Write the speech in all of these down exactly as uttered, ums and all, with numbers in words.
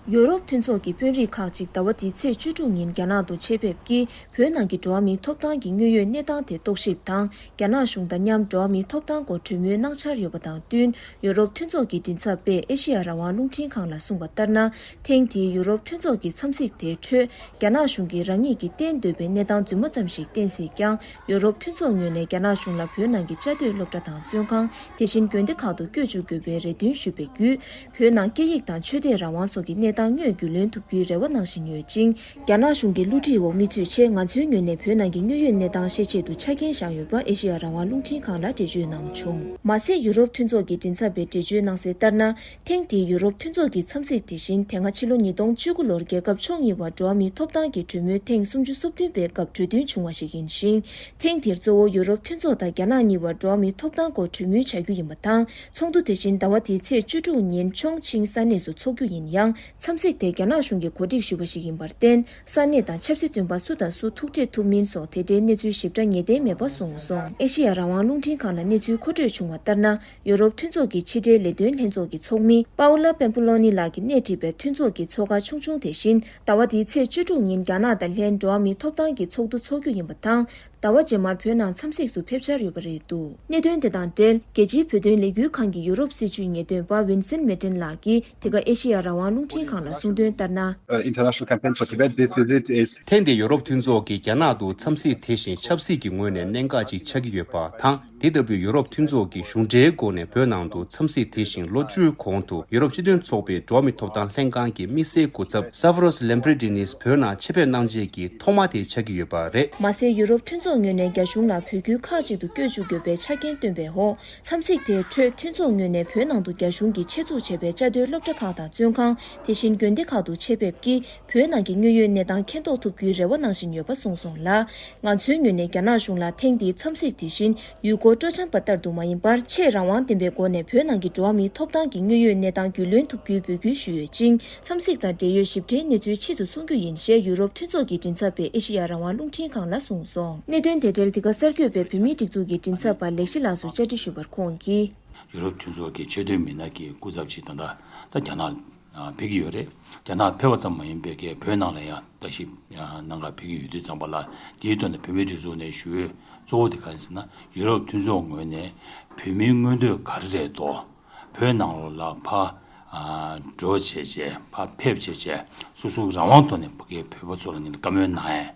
ཡོ་རོབ་མཐུན་ཚོགས་ཀྱི་དཔོན་རིགས་ཁག་ཅིག་ཟླ་བ་འདིའི་ཚེས་བཅུ་དྲུག་ཉིན་རྒྱ་ནག་ཏུ་ཆེད་ཕེབས་ཀྱིས། བོད་ནང་གི་འགྲོ་བ་མིའི་ཐོབ་ཐང་གི་དངོས་ཡོད་གནས་སྟངས་དེ་རྟོག་ཞིབ་དང་། རྒྱ་ནག་གཞུང་དང་མཉམ་འགྲོ་བ་མིའི་ཐོབ་ཐང་སྐོར་གྲོས་མོལ་གནང་འཆར་ཡོད་པ་དང་བསྟུན། ཡོ་རོབ་མཐུན་ཚོགས་ཀྱི་མགྲིན་ཚབ་པས་ཨེ་ཤེ་ཡ་རང་དབང་རླུང་འཕྲིན་ཁང་ལ་གསུངས་པ་ལྟར་ན། ཐེངས་འདིའི་ཡོ་རོབ་མཐུན་ཚོགས་ཀྱི་འཚམས་གཟིགས་དེའི་ཁྲོད། རྒྱ་ནག་གཞུང་གིས་རང་ཉིད་ཀྱིས་བསྟན་འདོད་པའི་གནས་སྟངས་རྫུན་མ་ཙམ་ཞིག་བསྟན་སྲིད་ཀྱང་། ཡོ་རོབ་མཐུན་ཚོགས་ངོས་ནས་རྒྱ་ནག་གཞུང་ལ་བོད་ནང་གི་བཅའ་སྡོད་སློབ་གྲྭ་དང་བཙོན་ཁང་། དེ་བཞིན་དགོན་སྡེ་ཁག་ཏུ་བསྐྱོད་བཅུག་དགོས་པའི་རེ་འདུན་ཞུས་པའི་བརྒྱུད། བོད་ནང་སྐད་ཡིག་དང་ཆོས་དད་རང་དབང་སོགས་ཀྱི་གནས་སྟངས་དངོས་རྒྱུས་ལོན་ཐུབ་རྒྱུའི་རེ་བ་གནང་བཞིན་ཡོད་ཅིང་། རྒྱ་ནག་གཞུང་གི་བསླུ་བྲིད་འོག་མི་ཚུད་ཆེད། ང་ཚོའི་ངོས་ནས་བོད་ནང་གི་དངོས་ཡོད་གནས་སྟངས་ཤེས་ཆེད་དུ་ཆ་རྐྱེན་བཞག་ཡོད་པ་ཨེ་ཤེ་ཡ་རང་དབང་རླུང་འཕྲིན་ཁང་ལ་འགྲེལ་བརྗོད་གནང་བྱུང་། མ་ཟད། ཡུ་རོབ་མཐུན་ཚོགས་ཀྱི་མགྲིན་ཚབ་པས་འགྲེལ་བརྗོད་གནང་གསལ་ལྟར་ན། ཐེངས་འདིའི་ཡུ་རོབ་མཐུན་ཚོགས་ཀྱི་འཚམས་གཟིགས་དེ་བཞིན། དེ་སྔ་ཕྱི་ལོ་ཉིས་སྟོང་བཅུ་དགུ་ལོར་རྒྱལ་ཁབ་ཕྱོགས་གཉིས་བར་འགྲོ་བ་མིའི་ཐོབ་ཐང་གི་གྲོས་མོལ་ཐེངས་སུམ་ཅུ་སོ་བདུན་པའི་སྐབས་གྲོས་མཐུན་བྱུང་བ་ཞིག་ཡིན་ཞིང་། ཐེངས་འདིར་གཙོ་བོ་ཡུ་རོབ་མཐུན་ཚོགས་དང་རྒྱ་ནག་གཉིས་བར་འགྲོ་བ་མིའི་ཐོབ་ཐང་སྐོར་གྲོས་མོལ་བྱ་རྒྱུ་ཡིན་པ་དང་། ཚོགས་འདུ་དེ་བཞིན་ཟླ་བ་འདིའི་ཚེས་བཅུ་དྲུག་ཉིན་ཆོང་ཆིང་ས་གནས་སུ་འཚོགས་རྒྱུ་ཡིན་ཡང་། འཚམས་གཟིགས་དེ་རྒྱ་ནག་གཞུང་གིས་གོ་སྒྲིག་ཞུས་པ་ཞིག་ཡིན་པར་བརྟེན། ས་གནས་དང་ཆབ་སྲིད་བཙོན་པ་སུ་དང་སུ་ཐུག་འཕྲད་ཐུབ་མིན་སོགས་དེ་འབྲེལ་གནས་ཚུལ་ཞིབ་ཕྲ་ངེས་གཏན་མེད་པ་གསུངས་སོང་། ཨེ་ཤེ་ཡ་རང་དབང་རླུང་འཕྲིན་ཁང་ལ་གནས་ཚུལ་མཁོ་སྤྲོད་བྱུང་བ་ལྟར་ན། ཡོ་རོབ་མཐུན་ཚོགས་ཀྱི་ཕྱི་འབྲེལ་ལས་དོན་ལྷན་ཚོགས་ཀྱི་ཚོགས་མི་པའུ་ལ་པེམ་པུ་ལོ་ནི་ལགས་ཀྱིས་སྣེ་ཁྲིད་པའི་མཐུན་ཚོགས་ཀྱི་ཚོགས་ཁང་ཆུང་ཆུང་དེ་བཞིན། ཟླ་བ་འདིའི་ཚེས་བཅུ་དྲུག་ཉིན་རྒྱ་ནག་དང་ལྷན་འགྲོ་བ་མིའི་ཐོབ་ཐང་གི་ཚོགས་འདུ་འཚོགས་རྒྱུ་ཡིན་པ་དང་། ཟླ་བ་རྗེས་མར་བོད་ནང་འཚམས་གཟིགས་སུ་ཕེབས་འཆར་ཡོད་པ་རེད་འདུག་གནད་དོན་དེ་དང་འབྲེལ། རྒྱལ་སྤྱིའི་བོད་དོན་ལས་འགུལ་ཁང་གི་ཡུ་རོབ་སྲིད་བྱུས་ངེས་སྟོན་པ་ཝིན་སེན་མེ་ཏན་ལགས་ཀྱིས་འདི་ག་ཨེ་ཤེ་ཡ་རང་དབང་རླུང་འཕྲིན་ཁང་ལ་གསུངས་དོན་ལྟར་ན། Uh, international campaign for Tibet. This visit is ཐེངས་འདིའི་ཡོ་རོབ་མཐུན་ཚོགས་ཀྱིས་རྒྱ་ནག་ཏུ་འཚམས་གཟིགས་དེ་བཞིན་ཆབ་སྲིད་ཀྱི་ངོས་ནས་གནད་འགག་ཅིག་ཆགས་ཀྱི་ཡོད་པ་དང་། དེ་ལྟ་བུའི་ཡོ་རོབ་མཐུན་ཚོགས་ཀྱི་གཞུང་འབྲེལ་སྒོ་ནས་བོད་ནང་དུ་འཚམས་གཟིགས་དེ་བཞིན་ལོ་བཅུའི་གོང་དུ་ཡོ་རོབ་སྤྱི་མཐུན་ཚོགས་པའི་འགྲོ་བ་མིའི་ཐོབ་ཐང་ལྷན་ཁང་གི་དམིགས་བསལ་སྐུ་ཚབ་Stavros Lambrinidis བོད་ནང་ཆེད་ཕེབས་གནང་རྗེས་ཀྱི་ཐོག་མ་དེ་ཆགས་ཀྱི་ཡོད་པ་རེད། མ་ཟད། ཡུ་རོབ་མཐུན་ཚོགས་ངོས་ནས་རྒྱ་གཞུང་ལ་བོད་ཁུལ་ཁག་ཅིག་ཏུ་བསྐྱོད་བཅུག་དགོས་པའི་ཆ་རྐྱེན་བཏོན་པའི་འོག་འཚམས་གཟིགས་དེའི་ཁྲོད་མཐུན་ཚོགས་ངོས་ནས་བོད་ནང་དུ་རྒྱ་གཞུང་གིས་ཆེད་འཛུགས་བྱས་པའི་བཅའ་སྡོད་སློབ་གྲྭ་ཁག་དང་བཙོན་ཁང་། དེ་བཞིན་དགོན་སྡེ་ཁག་ཏུ་ཆེད་ཕེབས་ཀྱིས། བོད་ནང་གི་དངོས་ཡོད་གནས་སྟངས་མཁྱེན་རྟོགས་ཐུབ་རྒྱུའི་རེ་བ་གནང་བཞིན་ཡོད་པ་གསུངས་སོང་ལ། ང་ཚོའི་ངོས་ནས་རྒྱ་ནག་གཞུང་ལ་ཐེངས་འདིའི་འཚམས་གཟིགས་དེ་བཞིན་ཡུལ་སྐོར་སྤྲོ་འཆམ་པ་ལྟར་དུ་མ་ཡིན་པར། ཆེས་རང་དབང་ལྡན་པའི་སྒོ་ནས་བོད་ནང་གི་འགྲོ་བ་མིའི་ཐོབ་ཐང་གི་དངོས་ཡོད་གནས་སྟངས་རྒྱུས་ལོན་ཐུབ་རྒྱུའི་འབོད་སྐུལ་ཞུས་ཡོད་ཅིང་། འཚམས་གཟིགས་དང་འབྲེལ་ཡོད་ཞིབ་ཕྲའི་གནས་ཚུལ་ཕྱིས་སུ་གསུང་རྒྱུ་ཡིན་ཞེས་ཡུ་རོབ་མཐུན་ཚོགས་ཀྱི་མགྲིན་ཚབ་པས་ཨེ་ཤེ་ཡ་རང་དབང་རླུང་འཕྲིན་ཁང་ལ་གསུངས་སོང་། གནད་དོན་དེ་འབྲེལ་འདི་ག་གསར་འགོད་པས་བོད་མིའི་སྒྲིག་འཛུགས་ཀྱི་མགྲིན་ཚབ་པ་ལེགས་བཤད་ལགས་སུ་བཅར་འདྲི་ཞུས་པར་ཁོང་གིས། ཡུ་རོབ་མཐུན་ཚོགས་ཀྱི་ཆེས་མཐོའི་མི་སྣ་གི་སྐུ་ཚབ་ཅིག་ད་ལྟ་ད་རྒྱ་ནག་ཨ་ཕེབས་ཀྱི་ཡོད་རེད། རྒྱ་ནག་ཕེབས་པ་ཙམ་མ་ཡིན་པའི་གི་བོད་ནང་ལ་ཡང་བརྟག་ཞིབ་ཨ་གནང་གར་ཕེབས་ཀྱི་ཡོད་དུས་ཙམ་པ་ལ། དེའི་ཐོག་ནས་བོད་མིའི་སྒྲིག་འཛུགས་ནས་ཞུ་འོས་གཙོ་བོ་དེ་ག་རེ་ཟེར་ན། ཡུ་རོབ་མཐུན་ཚོགས་ངོས་ནས་བོད་མིའི་མངོན་འདོད་ག་རེ་རེད་དོ། བོད་ནང་ལོགས་ལ་ཕར་ཨ་འགྲོ་བྱས་བྱས། ཕར་ཕེབས་བྱས་བྱས། སོ་སོའི་རང་དབང་ཐོག་ནས་ཕ་གིའི་བོད་པ་ཚོ་ལ་ངས་བཀའ་མོལ་གནང་ཡས།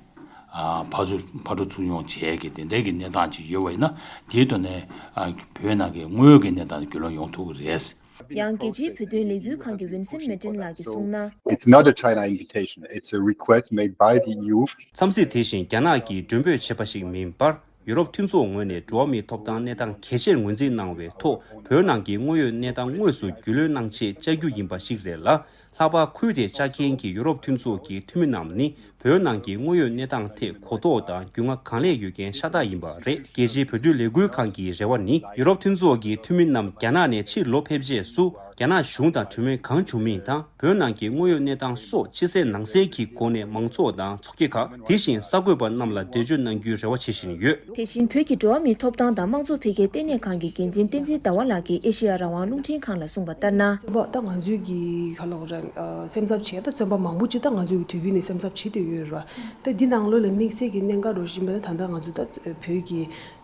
ཨ་ཕར་ཚུར་ཕར་འགྲོ་ཚུར་ཡོང་བྱས་ཀྱི་དེ་འདྲའི་གི་གནས་སྟངས་ཅིག་ཡོད་པ་ཡིན་ན། དེའི་ཐོག་ནས་ཨ་བོད་ནང་གི་དངོས་ཡོད་ཀྱི་གནས་སྟངས་རྒྱུས་ལོན་ཡོང་ཐུབ་ཀྱི་རེད། ཡང་རྒྱལ་སྤྱིའི་བོད་དོན་ལས་འགུལ་ཁང་གི་ཝིན་སེན་མེ་ཏན་ལགས་ཀྱིས་གསུངས་ན། It's not a China invitation. It's a request made by the E U. འཚམས་གཟིགས་དེ་བཞིན་རྒྱ་ནག་གིས་མགྲོན་འབོད་བྱས་པ་ཞིག་མིན་པར། ཡུ་རོབ་མཐུན་ཚོགས་ངོས་ནས་འགྲོ་བ་མིའི་ཐོབ་ཐང་གནས་སྟངས་གལ་ཆེར་ངོས་འཛིན་གནང་བའི་ཐོག་བོད་ནང་གི་དངོས་ཡོད་གནས་སྟངས་དངོས་སུ་རྒྱུས་ལོན་གནང་ཆེད་བཅར་རྒྱུ་ཡིན་པ་ཞིག་རེད་ལ། ལྷག་པར་ཁུལ་དེར་བཅར་མཁན་གྱི་ཡུ་རོབ་མཐུན་ཚོགས་ཀྱི་འཐུས་མི་རྣམས་ནི། བོད་ནང་གི་དངོས་ཡོད་གནས་སྟངས་ཐད་གོ་རྟོགས་དང་རྒྱུས་མངའ་གང་ལེགས་ཡོད་མཁན་ཤ་སྟག་ཡིན་པ་རེད། རྒྱལ་སྤྱིའི་བོད་དོན་ལས་འགུལ་ཁང་གི་རེ་བ་ནི། ཡུ་རོབ་མཐུན་ཚོགས་ཀྱི་འཐུས་མི་རྣམས་རྒྱ་ནག་ནས་ཕྱིར་ལོག་ཕེབས་རྗེས་སུ། རྒྱ་ནག་གཞུང་དང་གྲོས་མོལ་གང་བྱུང་མིན་དང་། བོད་ནང་གི་དངོས་ཡོད་གནས་སྟངས་སོགས་ཕྱི་གསལ་ནང་གསལ་གྱི་སྒོ་ནས་མང་ཚོགས་དང་ཚོགས་སྐྱིད་ཁག་དེ་བཞིན་གསར་འགོད་པ་རྣམས་ལ་འགྲེལ་བརྗོད་གནང་རྒྱུའི་རེ་བ་བྱེད་བཞིན་ཡོད། དེ་བཞིན་བོད་ཀྱི་འགྲོ་བ་མིའི་ཐོབ་ཐང་དང་དམངས་གཙོ་འཕེལ་རྒྱས་ལྟེ་གནས་ཁང་གི་འགན་འཛིན་བསྟན་འཛིན་ཟླ་བ་ལགས་ཀྱིས་ཨེ་ཤེ་ཡ་རང་དབང་རླུང་འཕྲིན་ཁང་ལ་གསུངས་པ་ལྟར་ན། བཙོན་པ་ད་ང་ཚོའི་གི་ག་ལབ་དགོས་རེད། ཨ་སེམས་འཚབ་བྱས། ད་བཙོན་པ་མང་པོ་ཅིག་ད་ང་ཚོའི་གི་དུས་རྒྱུན་ནས་སེམས་འཚབ་བྱེད་བསྡད་ཡོད་རེད་བ། ད་འདི་ནང་ལོགས་ལ་དམིགས་བསལ་གྱི་གནད་འགག་འགྲོ་བཞིན་པ་ད་ད་ལྟ་ང་ཚོ་ད་བོད་ཀྱི་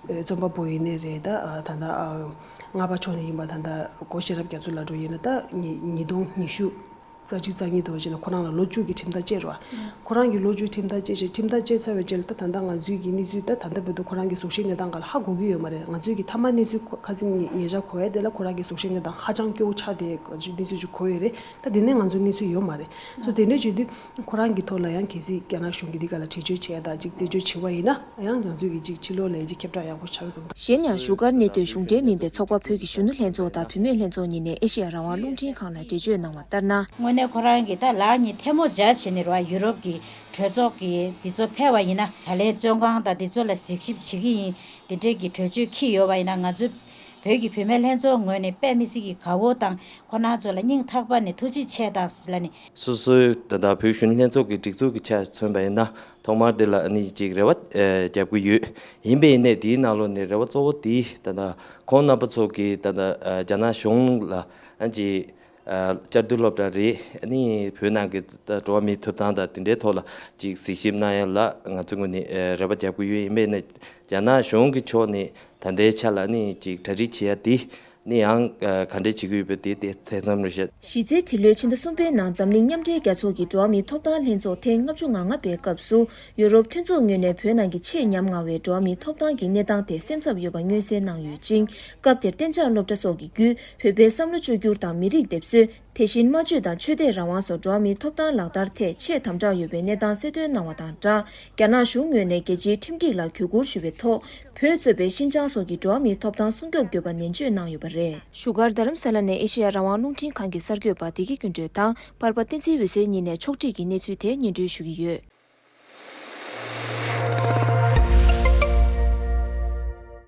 བཙོན་པ་པོ་ཡིན་ནའི་རེད། ད་ད་ལྟ་ཨ་རྔ་པ་ཕྱོགས་ནས་ཡིན་པ་ད་ལྟ་སྒོ་ཤེས་རབ་རྒྱ་མཚོ་ལགས་འགྲོ་ཡིན་ན། ད་ཉིས་ཉིས་སྟོང་ཉི་ཤུ་རྩ་གཅིག་རྩ་གཉིས་འདྲ་བོ་ཅིག་ལ་ཁོ་རང་ལ་ལོ་བཅུ་གི་ཁྲིམས་ཐག་བཅད་རེད་བ། ཁོ་རང་གི་ལོ་བཅུ་ཁྲིམས་ཐག་བཅད་བྱས། ཁྲིམས་ཐག་བཅད་ཚར་བའི་རྗེས་ལ་ད་ད་ལྟ་ང་ཚོའི་གི་གནས་ཚུལ་ད་ད་ལྟ་བར་དུ་ཁོ་རང་གི་གཟུགས་གཞི་གནས་སྟངས་སྒང་ལ་ཧ་གོ་གི་ཡོད་མ་རེད། ང་ཚོའི་གི་མཐའ་མ་གནས་ཚུལ་ཁ་ཚིག་ངེས་ངེས་ཆ་གོ་ཡ་དེ་ལ་ཁོ་རང་གི་གཟུགས་གཞི་གནས་སྟངས་ཧ་ཅང་སྐྱོ་བོ་ཆགས་བསྡད་གནས་ཚུལ་ཅིག་གོ་ཡོད་རེད། ད་དེ་ནས་ང་ཚོ་གནས་ཚུལ་ཡོད་མ་རེད། སོ་དེ་འདྲ་བྱེད་དུས་ཁོ་རང་གི་ཐོག་ལ་ཡང་གལ་སྲིད་རྒྱ་ནག་གཞུང་གིས་འདི་ག་ལ་འདྲི་གཅོད་བྱས་དང་ཅིག་རྩད་གཅོད་བྱས་པ་ཡིན་ན། ཡང་ང་ཚོས་ཀྱི་ཅིག་ཕྱི་ལོགས་ལ་ཅིག་ཁྱབ་བསྒྲགས་ཡག་པོ་ཆགས་སོང་། གཞན་ཡང་བཞུགས་སྒར་གནས་སྡོད་གཞུང་འབྲེལ་མིན་པའི་ཚོགས་པ་བོད་ཀྱི་གཞོན་ནུ་ལྷན་ཚོགས་དང་བུད་མེད་ལྷན་ཚོགས་གཉིས་ནས་ཨེ་ཤེ་ཡ་རང་དབང་རླུང་འཕྲིན་ཁང་ལ་འགྲེལ་བརྗོད་གནང་བ་ལྟར་ན། དངོས་གནས་ཁོ་རང་གིས་ད་ལག་གཉིས་ཐལ་མོ་སྦྱར་བྱས་ནས་རེད་བ། ཡུ་རོབ་ཀྱི་གྲོས་ཚོགས་ཀྱི་འདི་ཚོ་ཕེབས་པ་ཡིན་ན། ད་ལན་བཙོན་ཁང་དང་འདི་ཚོ་ལ་གཟིགས་ཞིབ་བྱེད་ཀྱི་ཡིན། འདི་འདྲའི་གི་གྲོས་ཆོད་འཁྱེར་ཡོད་པ་ཡིན་ན། ང་ཚོ་བོད་ཀྱི་བུད་མེད་ལྷན་ཚོགས་ངོས་ནས་དཔེ་མི་སྲིད་ཀྱི་དགའ་བོ་དང་། ཁོ་རང་ཚོ་ལ་སྙིང་ཐག་པ་ནས་ཐུགས་རྗེ་ཆེ་དང་ཟེར་ལབ་ནས། སོ་སོའི་ད་ལྟ་བོད་གཞོན་ནུ་ལྷན་ཚོགས་ཀྱི་སྒྲིག་འཛུགས་ཀྱི་ཆ་མཚོན་པ་ཡིན་ན། ཐོག་མར་དེ་ལ་ཨ་ནི་ཅིག་རེ་བ་ཨེ་རྒྱབ་ཀྱི་ཡོད། ཡིན་པས་ནས་དེའི་ནང་ལོགས་ནས་རེ་བ་གཙོ་བོ་དེ་ད་ལྟ་ཁོང་རྣམ་པ་ཚོ་གིས་ད་ལྟ་ཨ་རྒྱ་ནག་གཞུང་ལ་ཨ་ཅིག་ ཨ་བཅར་འདུ་སློབ་གྲྭ་རེད། ཨ་ནི་བོད་ནང་གི་ད་འགྲོ་བ་མིའི་ཐོབ་ཐང་དང་དེ་འདྲའི་ཐོག་ལ་ཅིག་གཟིགས་ཞིབ་གནང་ཡ་ལ་ང་ཚོའི་ངོས་ནས་ཨ་རེ་བ་རྒྱག་གི་ཡོད། ཡིན་པས་ནས་རྒྱ་ནག་གཞུང་གི་ཕྱོགས་ནས་ད་ལྟའི་ཆ་ལ་ནི་ཅིག་གྲ་སྒྲིག་བྱེད་ཡ་དེ་ནི་ཡང་ཨ་ག་འདྲས་བྱེད་ཀྱི་ཡོད་པ་དེ་དེ་ཐེ་ཚོམ་རེད་ཤག་གཞི་རྩའི་འདི་ལོའི་ཕྱི་ཟླ་གསུམ་པའི་ནང་འཛམ་གླིང་མཉམ་འབྲེལ་རྒྱལ་ཚོགས་ཀྱི་འགྲོ་བ་མིའི་ཐོབ་ཐང་ལྷན་ཚོགས་ཐེངས་ལྔ་བཅུ་ང་ལྔ་པའི་སྐབས་སུ། ཡུ་རོབ་མཐུན་ཚོགས་ངོས་ནས་བོད་ནང་གི་ཆེས་ཉམ་ང་བའི་འགྲོ་བ་མིའི་ཐོབ་ཐང་གི་གནས་སྟངས་དེ་སེམས་འཚབ་ཡོད་པ་མངོན་གསལ་གནང་ཡོད་ཅིང་། སྐབས་དེར་གཏན་འཇགས་སློབ་གྲྭ་སོགས་ཀྱི་བརྒྱུད་བོད་པའི་བསམ་བློ་བཅོས་བསྒྱུར་དང་མི་རིགས་སྡེབ་གསོད། དེ་བཞིན་སྨྲ་བརྗོད་དང་ཆོས་དད་རང་དབང་སོགས་འགྲོ་བ་མིའི་ཐོབ་ཐང་ལག་བསྟར་ཐད་ཆེས་དམ་དྲག་ཡོད་པའི་གནས་སྟངས་གསལ་སྟོན་གནང་བ་དང་སྦྲགས། རྒྱ་ནག་གཞུང་ངོས་ནས་རྒྱལ་སྤྱིའི་ཁྲིམས་སྒྲིག་ལ་གུས་བཀུར་ཞུ་བའི་ཐོག་བོད་གཙོས་པའི་ཤིན་ཅང་སོགས་ཀྱི་འགྲོ་བ་མིའི་ཐོབ་ཐང་སྲུང་སྐྱོབ་དགོས་པ་ནན་བརྗོད་གནང་ཡོད་པ་རེད། བཞུགས་སྒར་རྡ་རམ་ས་ལ་ནས་ཨེ་ཤེ་ཡ་རང་དབང་རླུང་འཕྲིན་ཁང་གི་གསར་འགོད་པ་བདེ་སྐྱིད་ཀུན་སྒྲོན་དང་པར་པ་བསྟན་འཛིན་འོད་ཟེར་གཉིས་ནས་ཕྱོགས་སྒྲིག་གི་གནས་ཚུལ་དེ་སྙན་སྒྲོན་ཞུ་གི་ཡོད།